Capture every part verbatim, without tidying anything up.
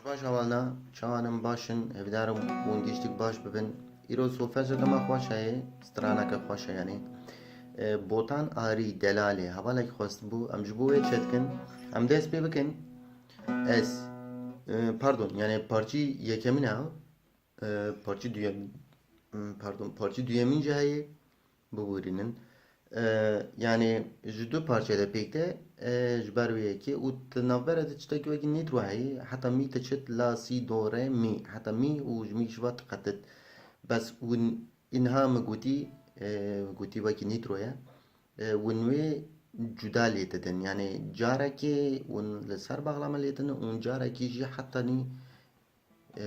Baş hevalna, çawan in, baş in, hêvîdar im hûn giştik baş bibin. Îro solfejeke me xweş heye, straneke xweş e, yanî. E, Botan Arî Delalê hevalek xwestibû, em ji bo wê çêdikin. Em dest pê bikin. Ez, e, pardon, yanî parçî yekemîn e, e, parçî duyem-, m, pardon, parçî duyemîn jî heye. Biborînin. E, yanî ji du parçe de pêk de, e, ji ber wê yekê û di navbera de tiştekî wekî nîtro heye, heta mî diçit la, sî, do, re, mî. Heta mî û ji mî ji va diqetit. Bes hûn inha min gotî, e, gotî wekî nîtro ye. E, hûn wê cuda lê didin. Yanî carekê hûn li ser baxlama lê didin û carekî jî heta nî e,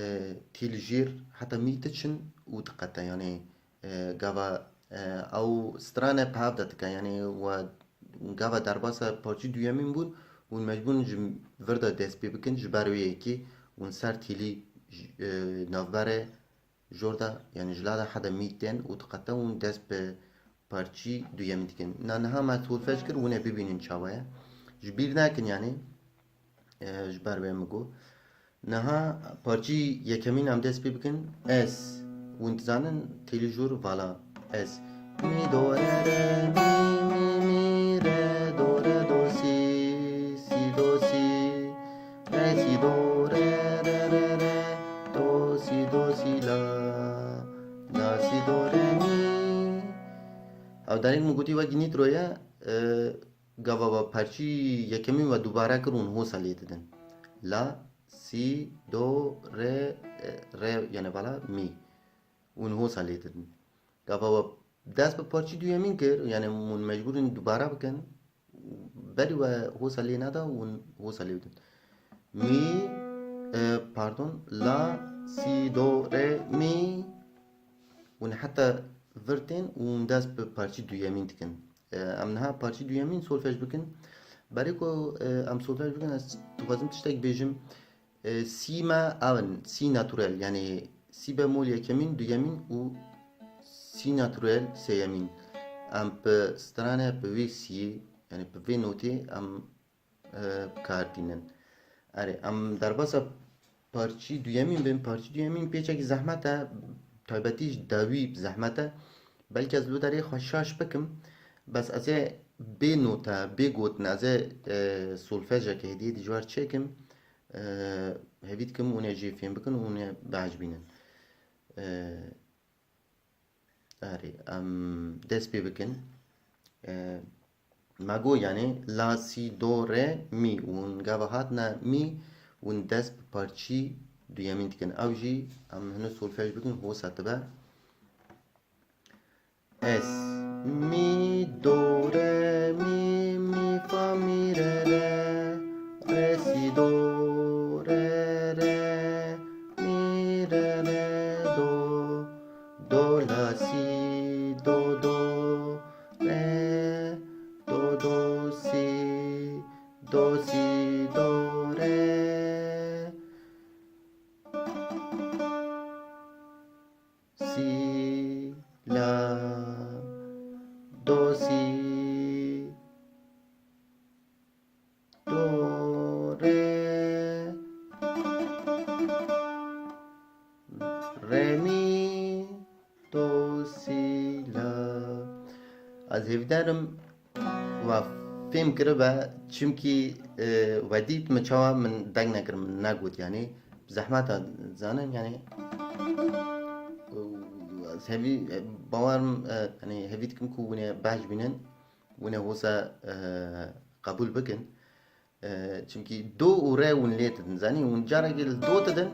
tî li jêr heta mî diçin û diqete. Yanî, e, gava, e, ew strane bi hev de dike. Yanî we gava derbasa parçî duyemîn bûn, hûn mecbûr in ji vir de dest pê bikin, ji ber wê yekê hûn ser tîlî j-, e, navberê jor de, yanî ji la de heta mî tên û diqete hûn dest bi parçî duyemîn dikin. Na niha me solfej kir, hûn ê bibînin çawa ye. Ji bîr nekin yanî, e, ji ber wê min got. Niha parçî yekemîn em dest pê bikin. Ez. Hûn dizanin têlî jor vala. Ez. Mi, do, re, re, mi, mi, mi, re, do, re, do, si, si, do, si, re, si, do, re, re, re, re, do, si, do, si, la, la, si, do, re, mi. Ew dereng min gotî wekî nîtro ye, e, gava we parçî yekemîn we dubare kir hûn hosa lê didin. La, si, do, re, e, re, yanî vala, mi. Hûn hosa lê didin. Gava we dest bi parçî duyemîn kir, yanî hûn mecbûr in dubare bikin. Berî we hosa lê neda, hûn hosa lê bidin. Mi, e, pardon, la, si, do, re, mi. Hûn heta vir tên û hûn dest bi parçî duyemîn dikin. E, em niha parçî duyemîn solfej bikin. Berê ku, e, em solfej bikin, ez dixwazim tiştek bêjim. E, sî me ew in, sî naturel, yanî sî bemol yekemîn, duyemîn û sî naturel sêyemîn. Em bi strane, bi wê siyê, yanî bi vê notê em, e, bi kar tînin. Erê, em derbasa parçî duyemîn bin, parçî duyemîn pêçekî zehmet e, taybetî ji dawî zehmet e. Belkî ez li derê xwe şaş bikim, bes ez ê bê note, bê gotin, ez ê, e, solfejeke hêdî hêdî ji we re çêkim. E, hêvî dikim hûn ê jî fêm bikin û hûn ê biecibînin. E, erê, em dest pê bikin. E, me got, yanî la, si, do, re, mi. Hûn gava hatine mi, hûn dest bi parçî duyemîn dikin. Ew jî em hino solfej bikin, hosa dibe. Ez. Mi, do, re, mi, mi, fa, mi, re, re, re, si, do, re, re, mi, re, re, do, do, la, si, do, do, re, do, do, si, do, si, do, re. Si, la, do, si, do, re, re, mi, do, si, la. Ez hêvîdar im we fêm kiribe, çimkî, e, we dît min çawa min deng nekir, min negot, yanî zehmet e, zanin, yanî, e, ez hevî, e, bawer im, e, yanî hevî dikim ku hûn ê behs bînin, hûn ê hosa, e, qebûl bikin. E, çimkî do û re hûn lê didin. Zanî, hûn carekê li do didin,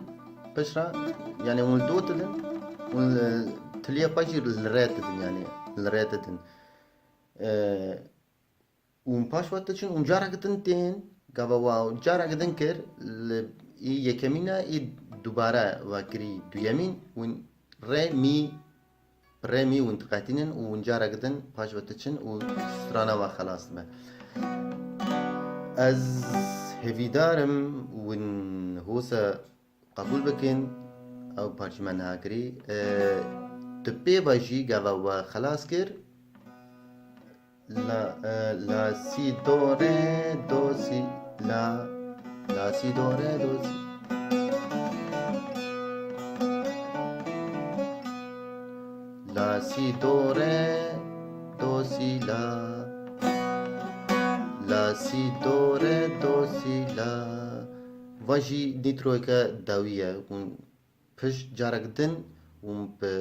piştre, yanî hûn li do didin, hûn li tiliyê xwe jî li re didin, yanî li re didin. E, hûn paş ve diçin, hûn carek din tên, gava wa carek din kir, li, î yekemîn e, î dubare we kirî duyemîn, hûn re, mî, bi re, mî hûn diqetînin û hûn carek din paş ve diçin û strana we xelas dibe. Ez hêvîdar im hûn hosa qebûl bikin, ew parçî me niha kirî. E, tu pê ve jî gava we xelas kir. La, e, la, si, do, re, do, si, la, la, si, do, re, do, si. Si, do, re, do, si, la. La, si, do, re, do, si, la. Va jî nîtroyeke dawî ye. Hûn pişt carek din hûn bi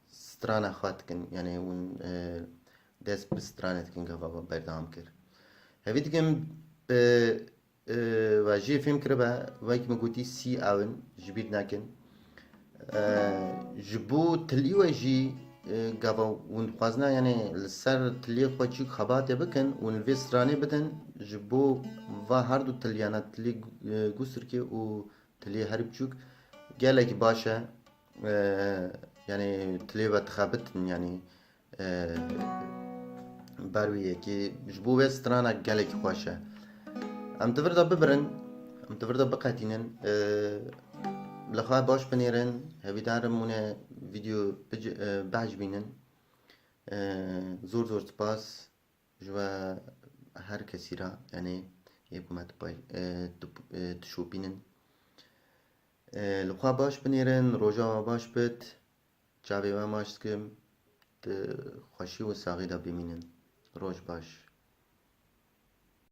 strana xwe dikin. Yanî hûn, e, dest bi stranê dikin, gava berdewam kir. Hevî dikim, e, e, we jê fêm kiribe, wek min gotî sî ew in, ji bîr nekin. E, ji bo tilî we jî, e, gava hûn dixwazine, yanî li ser tiliyê xwe çi xebatê bikin, hûn li vê stranê bidin, ji bo va her du tiliyana tiliyê, e, gusirkê û tiliyê herî biçûk gelekî baş e. E, yanî tiliyê we dixebitin, yanî, e, ber wî yekê ji bo wê strana gelekî xweş e. Em di vir de bibirin, em di vir de biqetînin. E, li xwe baş binêrin, hevîdar im hûn ê vîdeo bic-, e, behs bînin. E, zor zor spas ji we her kesî re, yanî yê ku me dipay-, e, dip-, e, dişopînin. E, li xwe baş binêrin, roja we baş bit. Çavê we maç dikim, di xweşî û saxî de bimînin. Roj baş.